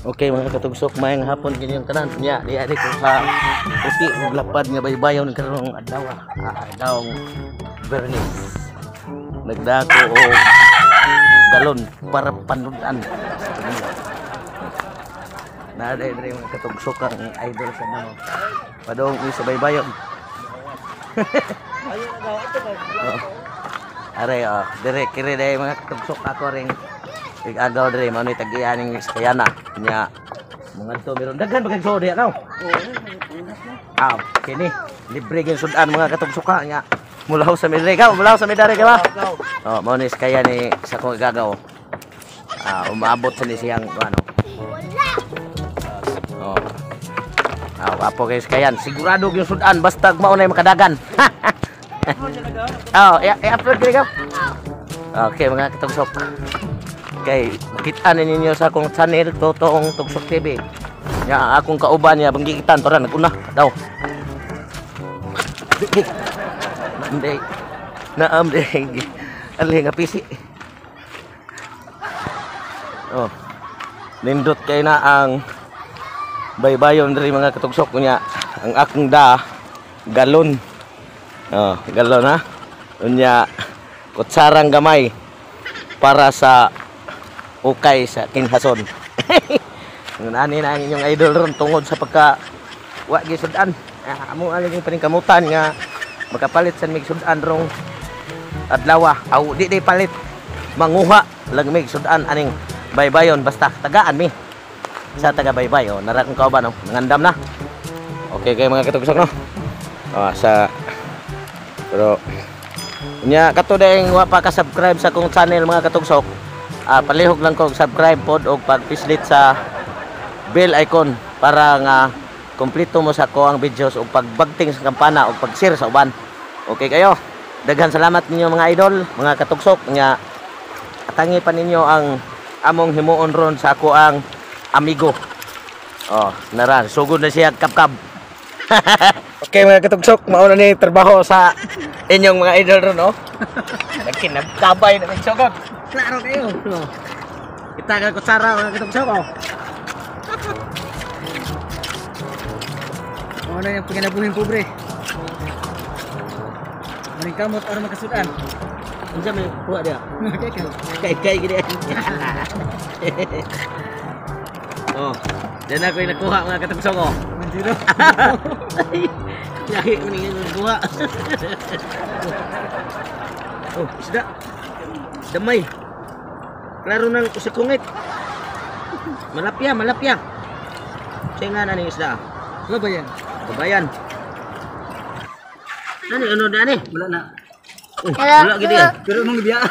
Okay mga katugsok, maayong hapon kinyong tanan. Nya, diha di ko sa puti ug lapad nga baybayon karong adlaw. Adlaw Bernis. Nagdako og galon para panudan. Naa diri mga katugsok ang idol sa mga. Padong mi sa baybayon. Oh. Are oh, dire kiri dai mga katugsok ako ring igagaw dire mao ni tag-iya ning Iskayana. Nya mga to meron daghan ba kag suod diha kaw? Ah, kini libre gyud sudan mga katugsuka nya. Mulaw sa midre kaw, mulaw sa midre ka ba? Oh, mao ni Iskaya ni sa akong igagaw. Ah, umaabot sa ni siyang ano. Oh. Ah, wapo kay Iskayan. Sigurado gyud sudan basta mao nay makadagan. Oh, i-upload kini kaw. Okay mga katugsok. Kay makita ni ninyo sa akong channel Totoong Tugsok TV. Nya akong kauban niya banggitan para naguna daw. Naamday. Naamday. Ali nga pisi. Oh. Nindot kay na ang baybayon diri mga katugsok nya. Ang akong da galon. Oh, galon ha. Unya kutsarang gamay para sa ukay sa Kinhason. Nani na ang inyong idol ron tungod sa pagka wa gi sudan. Amo ani yung paningkamutan nga makapalit sa mig sudan rong adlaw. Aw di di palit, manguha lang mig sudan aning baybayon basta tagaan mi sa taga baybay. Oh, nara kong kauban oh, nangandam na. Okay kay mga katugsok no. Oh, sa pero nya kato dayeng wa pa ka subscribe sa akong channel mga katugsok. Palihog lang ko subscribe pod og pagpislit sa bell icon para nga kompleto mo sa ako ang videos og pagbagting sa kampana og pag-share sa uban. Okay kayo. Daghan salamat ninyo mga idol, mga katugsok nga atangi pa ninyo ang among himuon ron sa ako ang amigo. Oh, nara sugod na siya kapkap. Okay mga katugsok, mauna ni trabaho sa inyong mga idol ron oh. Nagkinabkabay na magsugod. Klaro kayo. No. Kita ka kutsara mga katugsok oh. Ano yung panginabuhin pobre? Maring kamot aron makasudan. Unsa may kuha diha? Kay kay gid. Oh, diyan ako yung nakuha mga katugsok oh. 1-0. Lagi ko ning nakuha. Oh, isda. Damay. Klaro nang sa kungit. Malapya, malapya. Siya nga na ning isda. Kabayan. Kabayan. Ani ano dani? Wala na. Oh, wala gid yan. Pero mong gibiyaan.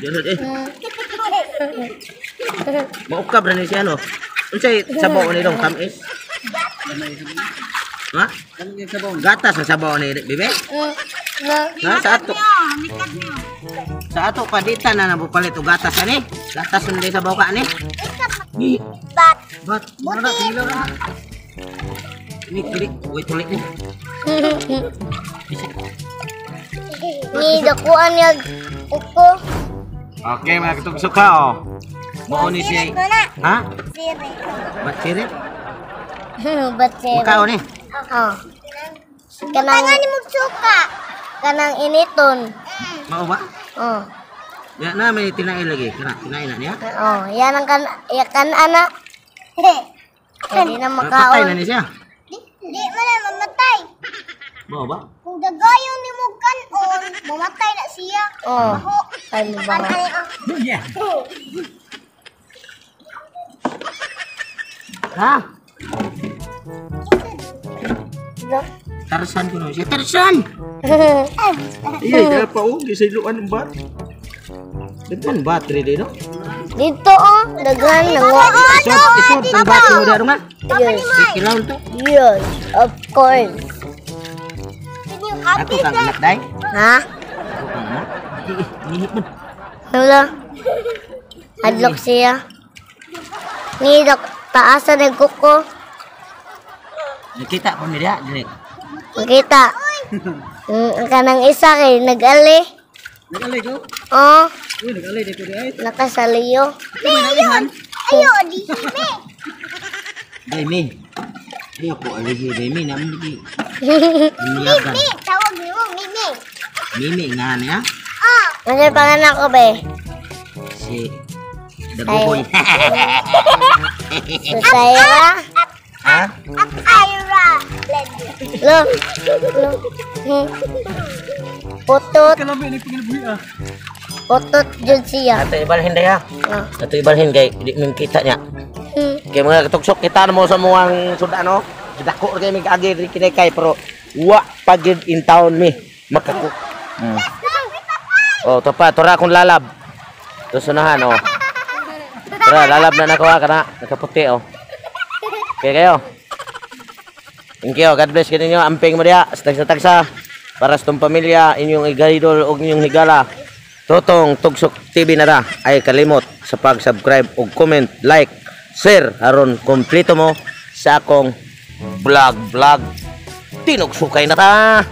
Diyan eh. Maukab ra ni siya no. Unsay sabaw ni dong tamis? Ha? Gatas ang sabaw ni bebe? Ha, sa ato. Sa ato paditan na nabupalit og gatas ani. Gatas ni sabaw ka ani. Bat. Bat. Buti. Ini kiri, wait tulik ni. Ni dakuan niya uko. Okay mga katugsok ha oh. Mao ni siya. Ha? Sire. Bat sire? Bat sire. Makaon ni. Oo. Kanang ni mo suka. Kanang initon. Mao ba? Oo. Ya na may tinail lagi. Kana tinail na niya. Oo, yan ang kan ya kan ana. Hindi na makaon. Patay na ni siya. Di man na mamatay. Mao ba? Kung dagayon ni mo kanon, mamatay na siya. Oo. Ay mo ba? Ha? Tarsan ko no siya. Tarsan! Iya, pa oh, gisayloan ang bat. Daghan battery dito. Dito oh, daghan nang. Isod, isod ang battery mo daro nga. Yes. Kilaw to. Yes, of course. Ako kang anak day. Ha? Ako kang anak. Nihit mo. Wala. Adlok siya. Ni dok taasan ng kuko. Nakita ko niya dire. Nakita. Kanang isa kay nag-ali. Nag-ali ko? Oo. Uy, nag-ali dito di ay. Nakasaliyo. Ayo, Ayo, di hime. Day mi. Ayaw ko alihi day mi namin di. Niyagan. Mimi, tawag nimo Mimi. Mimi nga niya. Oh, Ano yung pangalan ko, be? Si Daguhoy. Susayra? Ha? Ira. Lenny. Lo. Lo. Putot. Kalami ni panginabuhi ah. Putot jud siya. Ato ibalhin day ha. Ah. Ato ibalhin kay di min kita niya. Kay mga katugsok kita mo sa muang sudano. Dako ra kay mig agi diri kini kay pero wa pa gid in town mi makaku. Oh, to pa tura akong lalab. To sunahan oh. Tara, lalab na nako ha kana nakaputi oh. Okay kayo. Thank you. God bless kaninyo. Amping mo diha. Tagsa-tagsa. Para sa tong pamilya, inyong igaidol og inyong higala. Totong Tugsok TV na ra ay kalimot sa pag-subscribe ug comment, like, share aron kompleto mo sa akong vlog vlog. Tinugsukay na ta.